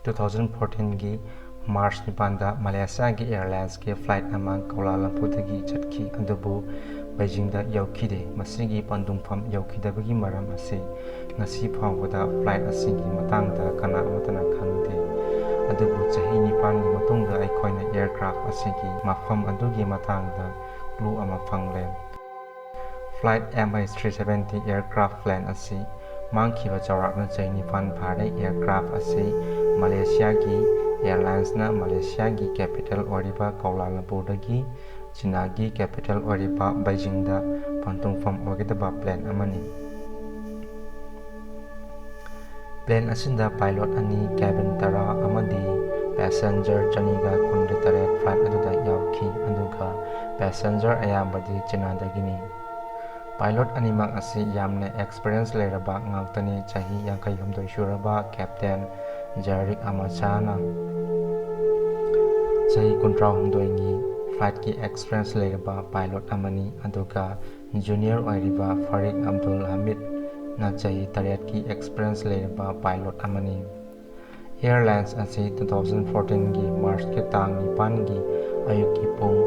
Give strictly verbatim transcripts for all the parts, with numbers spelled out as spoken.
Two thousand ꯐꯣꯔꯇꯤꯟꯒꯤ March ꯅꯤꯄꯥꯟꯗ ꯃꯂꯦꯁꯤꯌꯥꯒꯤ ꯑꯦꯌꯔꯂꯥꯏꯟꯁꯀꯤ flight ꯑꯃ ꯀꯧꯂꯥꯂꯝꯄꯨꯔꯗꯒꯤ ꯆꯠꯈꯤ, ꯑꯗꯨꯕꯨ ꯕꯩꯖꯤꯡꯗ ꯌꯧꯈꯤꯗꯦ꯫ ꯃꯁꯤꯒꯤ ꯄꯟꯊꯨꯡꯐꯝ ꯌꯧꯈꯤꯗꯕꯒꯤ ꯃꯔꯝ ꯑꯁꯤ ꯉꯁꯤ ꯐꯥꯎꯕꯗ ꯐ꯭ꯂꯥꯏꯠ ꯑꯁꯤꯒꯤ ꯃꯇꯥꯡꯗ ꯀꯅꯥ ꯑꯃꯠꯇꯅ ꯈꯪꯗꯦ꯫ ꯑꯗꯨꯕꯨ ꯆꯍꯤ ꯅꯤꯄꯥꯟꯒꯤ ꯃꯇꯨꯡꯗ ꯑꯩꯈꯣꯏꯅ ꯑꯦꯌꯔꯀ꯭ꯔꯥꯐ ꯑꯁꯤꯒꯤ ꯃꯐꯝ ꯑꯗꯨꯒꯤ ꯃꯇꯥꯡꯗ ꯀ꯭ꯂꯨ ꯑꯃ ꯐꯪꯂꯦ꯫ Flight M H three seventy aircraft plane ꯑꯁꯤ ꯃꯥꯡꯈꯤꯕ ꯆꯥꯎꯔꯥꯛꯅ ꯆꯍꯤ ꯅꯤꯄꯥꯟ ꯐꯥꯔꯦ꯫ ꯑꯦꯌꯔꯀ꯭ꯔꯥꯐ ꯑꯁꯤ ꯃꯂꯦꯁꯤꯌꯥꯒꯤ ꯑꯦꯌꯔꯂꯥꯏꯟꯁꯅ ꯃꯂꯦꯁꯤꯌꯥꯒꯤ ꯀꯦꯄꯤꯇꯦꯜ ꯑꯣꯏꯔꯤꯕ ꯀꯧꯂꯥꯂꯝꯄꯨꯔꯗꯒꯤ ꯆꯤꯅꯥꯒꯤ ꯀꯦꯄꯤꯇꯦꯜ ꯑꯣꯏꯔꯤꯕ ꯕꯩꯖꯤꯡꯗ ꯄꯟꯊꯨꯡꯐꯝ ꯑꯣꯏꯒꯗꯕ ꯄ꯭ꯂꯦꯟ ꯑꯃꯅꯤ꯫ ꯄ꯭ꯂꯦꯟ ꯑꯁꯤꯗ ꯄꯥꯏꯂꯣꯠ ꯑꯅꯤ, ꯀꯦꯕꯤꯟ ꯇꯔꯥ ꯑꯃꯗꯤ ꯄꯦꯁꯦꯟꯖꯔ ꯆꯅꯤꯒ ꯀꯨꯟꯇꯔꯦꯠ ꯐ꯭ꯂꯥꯏꯠ ꯑꯗꯨꯗ ꯌꯥꯎꯈꯤ, ꯑꯗꯨꯒ ꯄꯦꯁꯦꯟꯖꯔ ꯑꯌꯥꯝꯕꯗꯤ ꯆꯤꯅꯥꯗꯒꯤꯅꯤ꯫ ꯄꯥꯏꯂꯣꯠ ꯑꯅꯤꯃꯛ ꯑꯁꯤ ꯌꯥꯝꯅ ꯑꯦꯛꯁꯄꯤꯔꯤꯌꯦꯟꯁ ꯂꯩꯔꯕ ꯉꯥꯛꯇꯅꯤ꯫ ꯆꯍꯤ ꯌꯥꯡꯈꯩ ꯍꯨꯝꯗꯣꯏ ꯁꯨꯔꯕ ꯀꯦꯞꯇꯦꯟ ꯖꯥꯔꯤꯛ ꯑꯃꯆꯥꯅ ꯆꯍꯤ ꯀꯨꯟꯊ꯭ꯔꯥ ꯍꯨꯝꯗꯣꯏꯒꯤ ꯐ꯭ꯂꯥꯏꯠꯀꯤ ꯑꯦꯛꯁꯄꯤꯔꯤꯌꯦꯟꯁ ꯂꯩꯔꯕ ꯄꯥꯏꯂꯣꯠ ꯑꯃꯅꯤ, ꯑꯗꯨꯒ ꯖꯨꯅꯤꯌꯔ ꯑꯣꯏꯔꯤꯕ ꯐꯔꯤꯛ ꯑꯕꯗꯨꯜ ꯍꯃꯤꯗꯅ ꯆꯍꯤ ꯇꯔꯦꯠꯀꯤ ꯑꯦꯛꯁꯄꯤꯔꯤꯌꯦꯟꯁ ꯂꯩꯔꯕ ꯄꯥꯏꯂꯣꯠ ꯑꯃꯅꯤ꯫ ꯑꯦꯌꯔꯂꯥꯏꯟꯁ ꯑꯁꯤ ꯇꯨ ꯊꯥꯎꯖꯟ ꯐꯣꯔꯇꯤꯟꯒꯤ ꯃꯥꯔꯆꯀꯤ ꯇꯥꯡ ꯅꯤꯄꯥꯟꯒꯤ ꯑꯌꯨꯛꯀꯤ ꯄꯨꯡ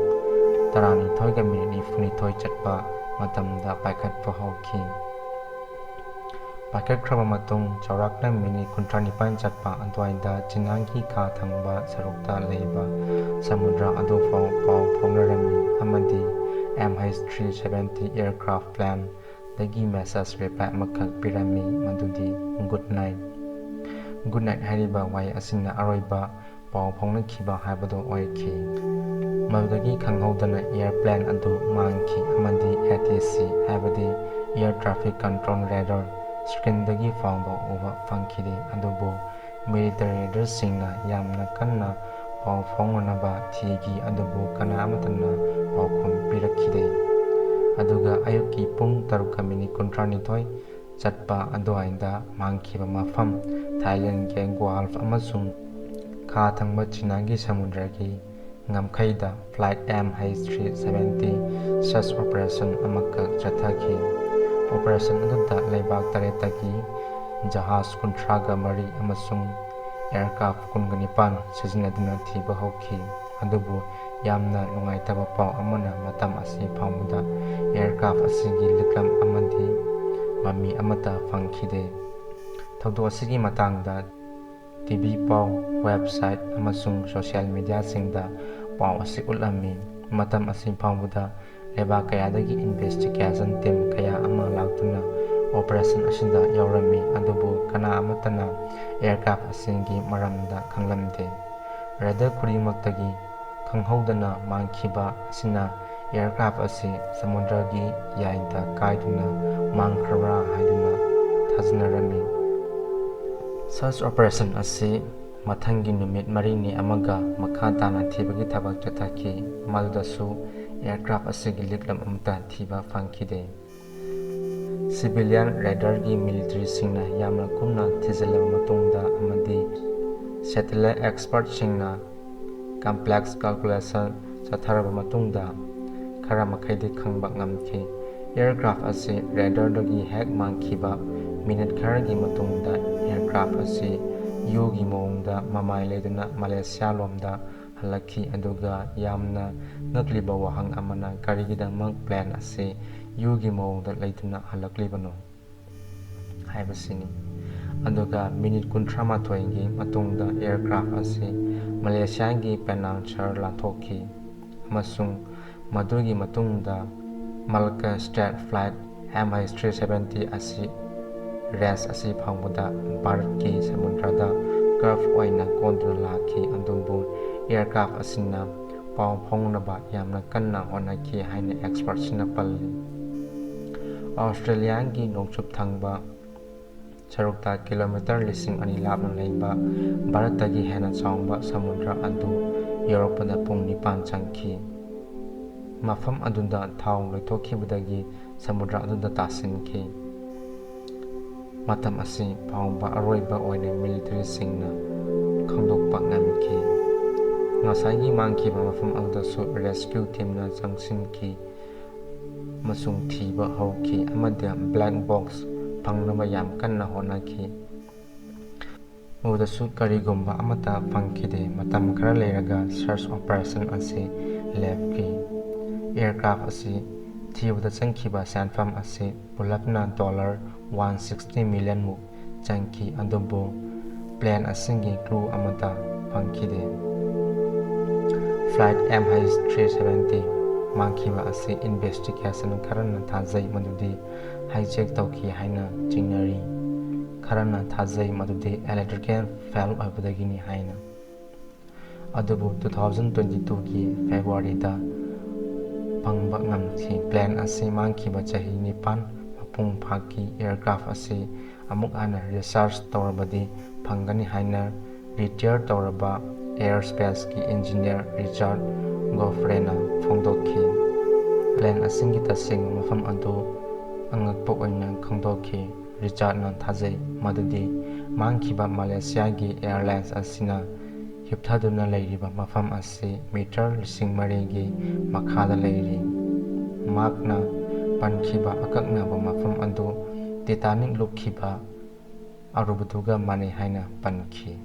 ꯇꯔꯥꯅꯤꯊꯣꯏꯒ ꯃꯤꯅꯤꯠ ꯅꯤꯐꯨꯅꯤꯊꯣꯏ ꯆꯠꯄ ꯃꯇꯝꯗ ꯄꯥꯏꯈꯠꯄ ꯍꯧꯈꯤ꯫ ꯄꯥꯏꯈꯠꯈ꯭ꯔꯕ ꯃꯇꯨꯡ ꯆꯥꯎꯔꯥꯛꯅ ꯃꯤꯅꯤꯠ ꯀꯨꯟꯊ꯭ꯔꯥ ꯅꯤꯄꯥꯟ ꯆꯠꯄ ꯑꯗꯨꯋꯥꯏꯗ ꯆꯤꯅꯥꯒꯤ ꯈꯥ ꯊꯪꯕ ꯁꯔꯨꯛꯇ ꯂꯩꯕ ꯁꯃꯨꯗ꯭ꯔ ꯑꯗꯨ ꯐꯥꯎ ꯄꯥꯎ ꯐꯥꯎꯅꯔꯝꯃꯤ ꯑꯃꯗꯤ M H three seventy aircraft ꯄ꯭ꯂꯦꯟꯗꯒꯤ ꯃꯦꯁꯦꯖ ꯔꯤꯄ꯭ꯂꯥꯏ ꯑꯃꯈꯛ ꯄꯤꯔꯝꯃꯤ, ꯃꯗꯨꯗꯤ "ꯒꯨꯗ ꯅꯥꯏꯠ"꯫ "ꯒꯨꯗ ꯅꯥꯏꯠ" ꯍꯥꯏꯔꯤꯕ ꯋꯥꯍꯩ ꯑꯁꯤꯅ ꯑꯔꯣꯏꯕ ꯄꯥꯎ ꯐꯥꯎꯅꯈꯤꯕ ꯍꯥꯏꯕꯗꯨ ꯑꯣꯏꯈꯤ꯫ ꯃꯗꯨꯗꯒꯤ ꯈꯪꯍꯧꯗꯅ ꯑꯦꯌꯔꯄ꯭ꯂꯦꯟ ꯑꯗꯨ ꯃꯥꯡꯈꯤ ꯑꯃꯗꯤ ꯑꯦ ꯇꯤ ꯁꯤ, ꯍꯥꯏꯕꯗꯤ ꯑꯦꯌꯔ ꯇ꯭ꯔꯥꯐꯤꯛ ꯀꯟꯇ꯭ꯔꯣꯜ ꯔꯦꯗꯥꯔ, ꯁ꯭ꯀ꯭ꯔꯤꯟꯗꯒꯤ ꯐꯥꯎꯕ ꯎꯕ ꯐꯪꯈꯤꯗꯦ꯫ ꯑꯗꯨꯕꯨ ꯃꯤꯂꯤꯇꯔꯤ ꯂꯤꯗꯔꯁꯤꯡꯅ ꯌꯥꯝꯅ ꯀꯟꯅ ꯄꯥꯎ ꯐꯥꯎꯅꯅꯕ ꯊꯤꯈꯤ, ꯑꯗꯨꯕꯨ ꯀꯅꯥ ꯑꯃꯠꯇꯅ ꯄꯥꯎꯈꯨꯝ ꯄꯤꯔꯛꯈꯤꯗꯦ꯫ ꯑꯗꯨꯒ ꯑꯌꯨꯛꯀꯤ ꯄꯨꯡ ꯇꯔꯨꯛꯀ ꯃꯤꯅꯤꯠ ꯀꯨꯟꯊ꯭ꯔꯥꯅꯤꯊꯣꯏ ꯆꯠꯄ ꯑꯗꯨꯋꯥꯏꯗ ꯃꯥꯡꯈꯤꯕ ꯃꯐꯝ ꯊꯥꯏꯂꯦꯟꯒꯤ ꯒꯜꯐ ꯑꯃꯁꯨꯡ ꯈꯥ ꯊꯪꯕ ꯆꯤꯅꯥꯒꯤ ꯁꯃꯨꯗ꯭ꯔꯒꯤ ꯉꯝꯈꯩꯗ flight M H three seventy search operation ꯑꯃꯈꯛ ꯆꯠꯊꯈꯤ꯫ ꯑꯣꯄꯔꯦꯁꯟ ꯑꯗꯨꯗ ꯂꯩꯕꯥꯛ ꯇꯔꯦꯠꯇꯒꯤ ꯖꯍꯥꯖ ꯀꯨꯟꯊ꯭ꯔꯥꯒ ꯃꯔꯤ ꯑꯃꯁꯨꯡ ꯑꯦꯌꯔꯀ꯭ꯔꯥꯐ ꯀꯨꯟꯒ ꯅꯤꯄꯥꯟ ꯁꯤꯖꯤꯟꯅꯗꯨꯅ ꯊꯤꯕ ꯍꯧꯈꯤ꯫ ꯑꯗꯨꯕꯨ ꯌꯥꯝꯅ ꯅꯨꯡꯉꯥꯏꯇꯕ ꯄꯥꯎ ꯑꯃꯅ ꯃꯇꯝ ꯑꯁꯤ ꯐꯥꯎꯕꯗ ꯑꯦꯌꯔꯀ꯭ꯔꯥꯐ ꯑꯁꯤꯒꯤ ꯂꯤꯛꯂꯝ ꯑꯃꯗꯤ ꯃꯃꯤ ꯑꯃꯠꯇ ꯐꯪꯈꯤꯗꯦ꯫ ꯊꯧꯗꯣꯛ ꯑꯁꯤꯒꯤ ꯃꯇꯥꯡꯗ ꯇꯤ ꯚꯤ ꯄꯥꯎ, ꯋꯦꯕꯁꯥꯏꯠ ꯑꯃꯁꯨꯡ ꯁꯣꯁꯤꯌꯦꯜ ꯃꯤꯗꯤꯌꯥꯁꯤꯡꯗ ꯄꯥꯎ ꯑꯁꯤ ꯎꯠꯂꯝꯃꯤ꯫ ꯃꯇꯝ ꯑꯁꯤ ꯐꯥꯎꯕꯗ ꯂꯩꯕꯥꯛ ꯀꯌꯥꯗꯒꯤ ꯏꯟꯚꯦꯁꯇꯤꯒꯦꯁꯟ ꯇꯤꯝ ꯀꯌꯥ ꯑꯃ ꯂꯥꯛꯇꯨꯅ ꯑꯣꯄꯔꯦꯁꯟ ꯑꯁꯤꯗ ꯌꯥꯎꯔꯝꯃꯤ, ꯑꯗꯨꯕꯨ ꯀꯅꯥ ꯑꯃꯠꯇꯅ ꯑꯦꯌꯔꯀ꯭ꯔꯥꯐ ꯑꯁꯤꯒꯤ ꯃꯔꯝꯗ ꯈꯪꯂꯝꯗꯦ꯫ ꯔꯦꯗꯔ ꯈꯨꯗꯤꯡꯃꯛꯇꯒꯤ ꯈꯪꯍꯧꯗꯅ ꯃꯥꯡꯈꯤꯕ ꯑꯁꯤꯅ ꯑꯦꯌꯔꯀ꯭ꯔꯥꯐ ꯑꯁꯤ ꯁꯃꯨꯗ꯭ꯔꯒꯤ ꯌꯥꯏꯗ ꯀꯥꯏꯗꯨꯅ ꯃꯥꯡꯈ꯭ꯔꯕ꯭ꯔꯥ ꯍꯥꯏꯗꯨꯅ ꯊꯥꯖꯅꯔꯝꯃꯤ꯫ ꯁꯔꯆ ꯑꯣꯄꯔꯦꯁꯟ ꯑꯁꯤ ꯃꯊꯪꯒꯤ ꯅꯨꯃꯤꯠ ꯃꯔꯤꯅꯤ ꯑꯃꯒ ꯃꯈꯥ ꯇꯥꯅ ꯊꯤꯕꯒꯤ ꯊꯕꯛ ꯆꯠꯊꯈꯤ, ꯃꯗꯨꯗꯁꯨ ꯑꯦꯌꯔꯀ꯭ꯔꯥꯐ ꯑꯁꯤꯒꯤ ꯂꯤꯛꯂꯝ ꯑꯃꯠꯇ ꯊꯤꯕ ꯐꯪꯈꯤꯗꯦ꯫ ꯁꯤꯚꯤꯂꯤꯌꯟ ꯔꯦꯗꯔꯒꯤ ꯃꯤꯂꯤꯇꯔꯤꯁꯤꯡꯅ ꯌꯥꯝꯅ ꯀꯨꯞꯅ ꯊꯤꯖꯤꯜꯂꯕ ꯃꯇꯨꯡꯗ ꯑꯃꯗꯤ ꯁꯦꯇꯦꯂꯥꯏꯠ ꯑꯦꯛꯁꯄꯔꯠꯁꯤꯡꯅ ꯀꯝꯄ꯭ꯂꯦꯛꯁ ꯀꯥꯜꯀꯨꯂꯦꯁꯟ ꯆꯠꯊꯔꯕ ꯃꯇꯨꯡꯗ ꯈꯔ ꯃꯈꯩꯗꯤ ꯈꯪꯕ ꯉꯝꯈꯤ꯫ ꯑꯦꯌꯔꯀ꯭ꯔꯥꯐ ꯑꯁꯤ ꯔꯦꯗꯔꯗꯒꯤ ꯍꯦꯛ ꯃꯥꯡꯈꯤꯕ ꯃꯤꯅꯤꯠ ꯈꯔꯒꯤ ꯃꯇꯨꯡꯗ ꯑꯦꯌꯔꯀ꯭ꯔꯥꯐ ꯑꯁꯤ ꯌꯨꯒꯤ ꯃꯑꯣꯡꯗ ꯃꯃꯥꯏ ꯂꯩꯗꯨꯅ ꯃꯂꯦꯁꯤꯌꯥ ꯂꯣꯝꯗ ꯍꯜꯂꯛꯈꯤ, ꯑꯗꯨꯒ ꯌꯥꯝꯅ ꯉꯛꯂꯤꯕ ꯋꯥꯍꯪ ꯑꯃꯅ, ꯀꯔꯤꯒꯤꯗꯃꯛ ꯄ꯭ꯂꯦꯟ ꯑꯁꯤ ꯌꯨꯒꯤ ꯃꯑꯣꯡꯗ ꯂꯩꯗꯨꯅ ꯍꯜꯂꯛꯂꯤꯕꯅꯣ ꯍꯥꯏꯕꯁꯤꯅꯤ꯫ ꯑꯗꯨꯒ ꯃꯤꯅꯤꯠ ꯀꯨꯟꯊ꯭ꯔꯥ ꯃꯥꯊꯣꯏꯒꯤ ꯃꯇꯨꯡꯗ ꯑꯦꯌꯔꯀ꯭ꯔꯥꯐ ꯑꯁꯤ ꯃꯂꯦꯁꯤꯌꯥꯒꯤ ꯄꯦꯅꯥꯡ ꯁꯍꯔ ꯂꯥꯟꯊꯣꯛꯈꯤ, ꯑꯃꯁꯨꯡ ꯃꯗꯨꯒꯤ ꯃꯇꯨꯡꯗ Malacca strait flight M H three seventy ꯑꯁꯤ ꯔꯦꯟꯖ ꯑꯁꯤ ꯐꯪꯕꯗ ꯚꯥꯔꯠꯀꯤ ꯁꯃꯨꯗ꯭ꯔꯗ ꯀꯔꯚ ꯑꯣꯏꯅ ꯀꯣꯟꯗꯨꯅ ꯂꯥꯛꯈꯤ, ꯑꯗꯨꯕꯨ ꯑꯦꯌꯔꯀ꯭ꯔꯥꯐ ꯑꯁꯤꯅ ꯄꯥꯎ ꯐꯥꯎꯅꯕ ꯌꯥꯝꯅ ꯀꯟꯅ ꯍꯣꯠꯅꯈꯤ ꯍꯥꯏꯅ ꯑꯦꯛꯁꯄꯔꯠꯁꯤꯡꯅ ꯄꯜꯂꯤ꯫ ꯑꯣꯁꯇ꯭ꯔꯦꯂꯤꯌꯥꯒꯤ ꯅꯣꯡꯆꯨꯞ ꯊꯪꯕ ꯁꯔꯨꯛꯇ ꯀꯤꯂꯣꯃꯤꯇꯔ ꯂꯤꯁꯤꯡ ꯑꯅꯤ ꯂꯥꯞꯅ ꯂꯩꯕ ꯚꯥꯔꯠꯇꯒꯤ ꯍꯦꯟꯅ ꯆꯥꯎꯕ ꯁꯃꯨꯗ꯭ꯔ ꯑꯗꯨ ꯌꯧꯔꯛꯄꯗ ꯄꯨꯡ ꯅꯤꯄꯥꯟ ꯆꯪꯈꯤ꯫ ꯃꯐꯝ ꯑꯗꯨꯗ ꯊꯥꯎ ꯂꯣꯏꯊꯣꯛꯈꯤꯕꯗꯒꯤ ꯁꯃꯨꯗ꯭ꯔ ꯑꯗꯨꯗ ꯇꯥꯁꯤꯟꯈꯤ꯫ ꯃꯇꯝ ꯑꯁꯤ ꯐꯥꯎꯕ ꯑꯔꯣꯏꯕ ꯑꯣꯏꯅ ꯃꯤꯂꯤꯇꯔꯤꯁꯤꯡꯅ ꯈꯪꯗꯣꯛꯄ ꯉꯝꯈꯤ꯫ ꯉꯁꯥꯏꯒꯤ ꯃꯥꯡꯈꯤꯕ ꯃꯐꯝ ꯑꯗꯨꯗꯁꯨ ꯔꯦꯁꯀ꯭ꯌꯨ ꯇꯤꯝꯅ ꯆꯪꯁꯤꯟꯈꯤ ꯑꯃꯁꯨꯡ ꯊꯤꯕ ꯍꯧꯈꯤ ꯑꯃꯗꯤ ꯕ꯭ꯂꯦꯛ ꯕꯣꯛꯁ ꯐꯪꯅꯕ ꯌꯥꯝ ꯀꯟꯅ ꯍꯣꯠꯅꯈꯤ꯫ ꯎꯗꯁꯨ ꯀꯔꯤꯒꯨꯝꯕ ꯑꯃꯠꯇ ꯐꯪꯈꯤꯗꯦ꯫ ꯃꯇꯝ ꯈꯔ ꯂꯩꯔꯒ search operation ꯑꯁꯤ ꯂꯦꯞꯈꯤ꯫ Aircraft ꯑꯁꯤ ꯊꯤꯕꯗ ꯆꯪꯈꯤꯕ ꯁꯦꯟꯐꯝ ꯑꯁꯤ ꯄꯨꯂꯞꯅ dollar one sixty million ꯃꯨꯛ ꯆꯪꯈꯤ, ꯑꯗꯨꯕꯨ plane ꯑꯁꯤꯒꯤ clue ꯑꯃꯠꯇ ꯐꯪꯈꯤꯗꯦ꯫ Flight M H three seventy ꯃꯥꯡꯈꯤꯕ ꯑꯁꯤ investigation ꯈꯔꯅ ꯊꯥꯖꯩ ꯃꯗꯨꯗꯤ hijack ꯇꯧꯈꯤ ꯍꯥꯏꯅ ꯆꯤꯡꯅꯔꯤ꯫ ꯈꯔꯅ ꯊꯥꯖꯩ ꯃꯗꯨꯗꯤ electrical fail ꯑꯣꯏꯕꯗꯒꯤꯅꯤ ꯍꯥꯏꯅ꯫ ꯑꯗꯨꯕꯨ two thousand twenty twoꯒꯤ Februaryꯗ ꯐꯪꯕ ꯉꯝꯈꯤ꯫ Plane ꯑꯁꯤ ꯃꯥꯡꯈꯤꯕ ꯆꯍꯤ ꯅꯤꯄꯥꯟ ꯃꯄꯨꯡ ꯐꯥꯈꯤ꯫ Aircraft ꯑꯁꯤ ꯑꯃꯨꯛ ꯍꯟꯅ research ꯇꯧꯔꯕꯗꯤ ꯐꯪꯒꯅꯤ ꯍꯥꯏꯅ retire ꯇꯧꯔꯕ aerospaceꯀꯤ engineer Richard Godfreyꯅ ꯐꯣꯡꯗꯣꯛꯈꯤ꯫ Plane ꯑꯁꯤꯒꯤ ꯇꯁꯦꯡꯕ ꯃꯐꯝ ꯑꯗꯨ ꯑꯉꯛꯄ ꯑꯣꯏꯅ ꯈꯪꯗꯣꯛꯈꯤ꯫ Richardꯅ ꯊꯥꯖꯩ ꯃꯗꯨꯗꯤ ꯃꯥꯡꯈꯤꯕ Malaysiaꯒꯤ airlines ꯑꯁꯤꯅ ꯍꯤꯞꯊꯗꯨꯅ ꯂꯩꯔꯤꯕ ꯃꯐꯝ ꯑꯁꯤ meter ꯂꯤꯁꯤꯡ ꯃꯔꯤꯒꯤ ꯃꯈꯥꯗ ꯂꯩꯔꯤ꯫ ꯃꯍꯥꯛꯅ ꯄꯟꯈꯤꯕ ꯑꯀꯛꯅꯕ ꯃꯐꯝ ꯑꯗꯨ Titanic ꯂꯨꯞꯈꯤꯕ ꯑꯔꯨꯕꯗꯨꯒ ꯃꯥꯟꯅꯩ ꯍꯥꯏꯅ ꯄꯟꯈꯤ꯫